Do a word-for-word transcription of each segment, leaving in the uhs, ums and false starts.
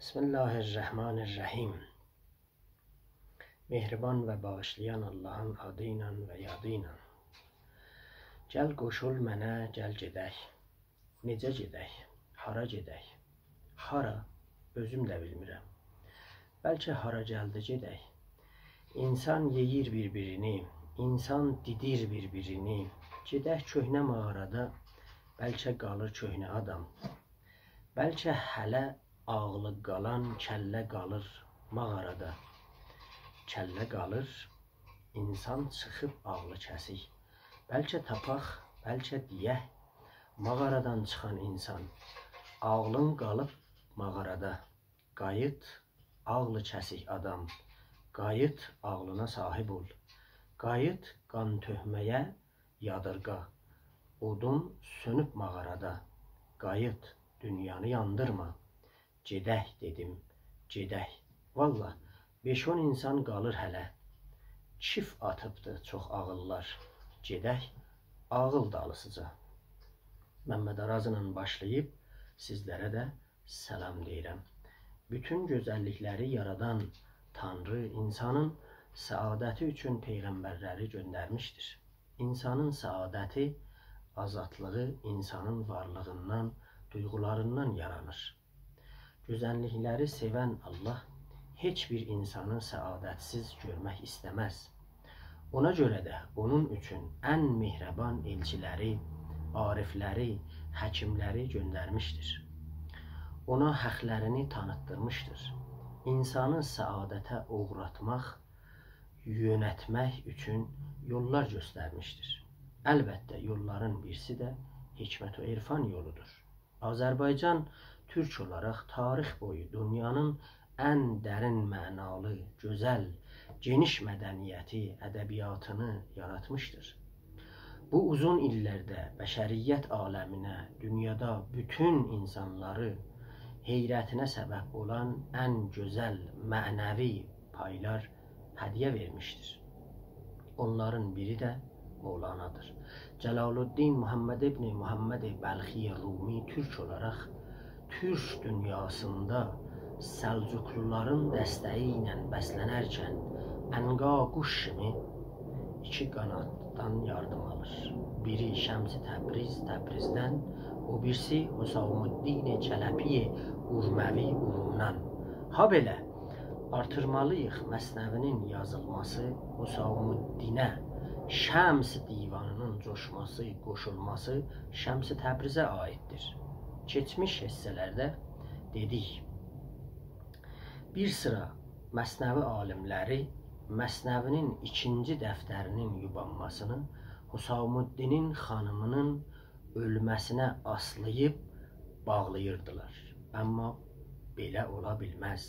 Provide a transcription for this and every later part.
بسم الله الرحمن الرحیم. مهربان و باغیشلایان آللاهین آدی ایله و یادی ایله. گل قوشول منه، گل گئدک. نئجه گئدک؟ هارا گئدک؟ هارا؟ اؤزوم ده بیلمیرم. بلکه هارا گلدی گئدک. اینسان یئییر بیر-بیرینی، اینسان دیدیر بیر-بیرینی. گئدک کؤهنه ماغارادا، بلکه قالیر کؤهنه آدام. بلکه هله عاغلی قالان کلله قالیر ماغارادا. کلله قالیر، اینسان چیخیب عاغلی کسیک. بلکه تاپاق، بلکه دئیک، ماغارادان چیخان اینسان، عاغلین قالیب ماغارادا. قاییت، عاغلی کسیک آدام، قاییت، عاغلینا صاحیب اول. قاییت، قان تؤکمه‌یه یادیرغا. اودون سؤنوب ماغارادا. قاییت، دونیانی یاندیرما. گئدک دئدیم، گئدک. والله، بئش-اون اینسان قالیر هله. کیف آتیبدی چوخ عاغیللار. گئدک عاغیل دالیسیجا. ممد آرازلا باشلاییب سیزلره ده سلام دئییرم. بوتون گؤزللیکلری یارادان تانری اینسانین سعادتی اوچون پیغمبرلری گؤندرمیشدیر. اینسانین سعادتی، آزادلیغی اینسانین وارلیغیندان، دویغولاریندان یارانیر. گؤزللیکلری سئون آللاه هئچ بیر اینسانی سعادتسیز گؤرمک ایسته‌مز. اونا گؤره ده اونون اوچون ان مهربان ائلچیلری، عارفلری، حکیملری گؤندرمیشدیر. اونا حقلرینی تانیتدیرمیشدیر. اینسانی سعادته اوغراتماق، یؤنتمک اوچون یوللار گؤسترمیشدیر. البته، یوللارین بیریسی ده حکمت و عرفان یولودور. آذربایجان تورک اولاراق تاریخ بویو دونیانین ان درین معنالی، گؤزل، گئنیش مدنیتی، ادبیاتینی یاراتمیشدیر. بو اوزون ایللرده بشریت عالمینه، دونیادا بوتون اینسانلاری حیرتینه سبب اولان ان گؤزل معنوی پایلار هدیه وئرمیشدیر. اونلارین بیری ده مولانادیر. جلال‌الدین محمد ابن محمد بلخی رومی تورک اولاراق تورک دونیاسیندا سلجوقلولارین دستگی ایله بسلنرکن عنقا قوش کیمی ایکی قاناددان یاردیم آلیر. بیری شمس تبریز، تبریزدن، او بیریسی حسام‌الدین چلبی اورموی، اورمدان. هابئله، آرتیرمالی‌ییق مثنوی‌نین یازیلماسی، حسام‌الدینه، شمس دیوانی‌نین جوشماسی، قوشولماسی شمس تبریزه عایددیر. کئچمیش حصه‌لرده دئدیک، بیر سیرا مثنوی عالیملری مثنوی‌نین ایکینجی دفترینین یوبانماسینی حسام‌الدینین خانیمی‌نین اؤلمه‌سینه آسلاییب باغلاییردیلار. آمما بئله اولا بیلمز.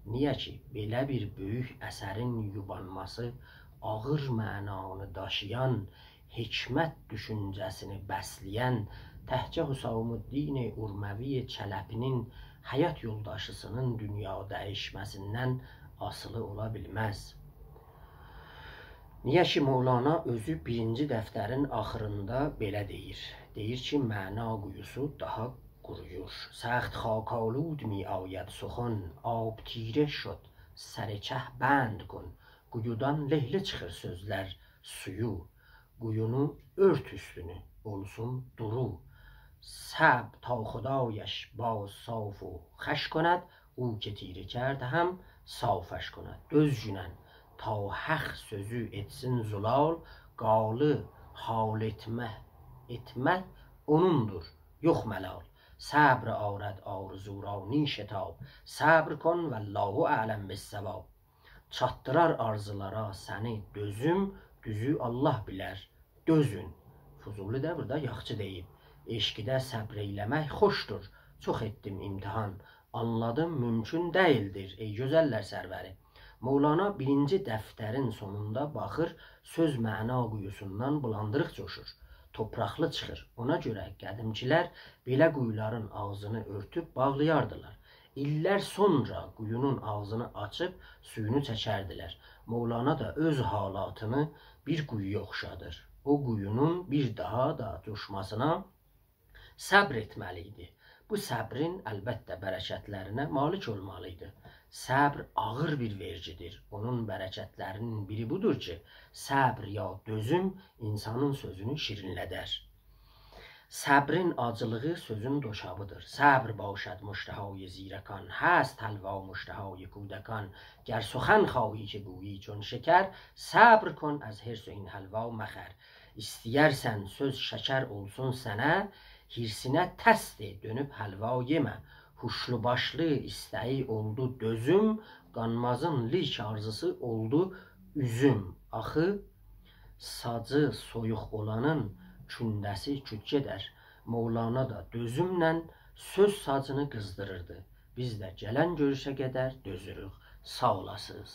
نییه کی، بئله بیر بؤیوک اثرین یوبانماسی، آغیر معنانی داشییان، حکمت دوشونجه‌سینی بسله‌ین تکجه حسام‌الدین اورموی چلبی‌نین حیات یولداشی‌سی‌نین دونیا دییشمه‌سیندن آسیلی اولا بیلمز. نییه کی، مولانا اؤزو بیرینجی دفترین آخیریندا بئله دئییر. دئییر کی، معنا قویوسو داها قورویور. «سخت خاک‌آلود می‌آید سخن، آب تیره شد، سر چه بند کن.» قویودان لهله چیخیر سؤزلر سویو. قویونو اؤرت اوستونو، اولسون دورو. صبر تا خدایش باز صاف و خوش کند، او که تیره کرد هم صافش کند. دؤزگونن تا حق سؤزو ائتسین زلال، قالی حال ائتمه، ائتمه اونوندور، یوخ ملال. صبر آرد آرزو را نی شتاب، صبر کن والله اعلم بالصواب. چاتدیرار آرزولارا سنی دؤزوم، دوزو آللاه بیلر، دؤزون. فضولی ده بورادا یاخشی دئییب. عشقده صبر ائیله‌مک خوشدور، چوخ ائتدیم امتحان، آنلادیم مومکون دئییلدیر، ای گؤزللر سروری. مولانا بیرینجی دفترین سونوندا باخیر، سؤز معنا قویوسوندان بولاندیریق جوشور، توپراقلی چیخیر. اونا گؤره قدیمکیلر بئله قویولارین آغزینی اؤرتوب باغلایاردیلار. ایللر سونرا قویونون آغزینی آچیب سویونو چکردیلر. مولانا دا اؤز حالاتینی بیر قویویا اوخشادیر. او قویونون بیر داها دا جوشماسینا صبر ائتمه‌لی ایدی. بو صبرین، البته، برکتلرینه مالک اولمالی ایدی. صبر آغیر بیر وئرگی‌دیر. اونون برکتلرینین بیری بودور کی، صبر یا دؤزوم اینسانین سؤزونو شیرینله‌در. صبرین آجیلیغی سؤزون دوشابی‌دیر. صبر باشد مشتهای زیرکان، هست حلوا مشتهای کودکان. گر سخن خواهی که گویی چون شکر، صبر کن از حرص و این حلوا مخور. ایسته‌یرسن سؤز شکر اولسون سنه، حرصینه ترس دئ، دؤنوب حلوا یئمه. هوشلو باشلی ایسته‌یی اولدو دؤزوم، قانمازین لیک آرزوسو اولدو اوزوم. آخی ساجی سویوق اولانین کونده‌سی کوت گئدر. مولانا دا دؤزومله سؤز ساجینی قیزدیریردی. بیز ده گلن گؤروشه قدر دؤزوروک. ساغ اولاسینیز.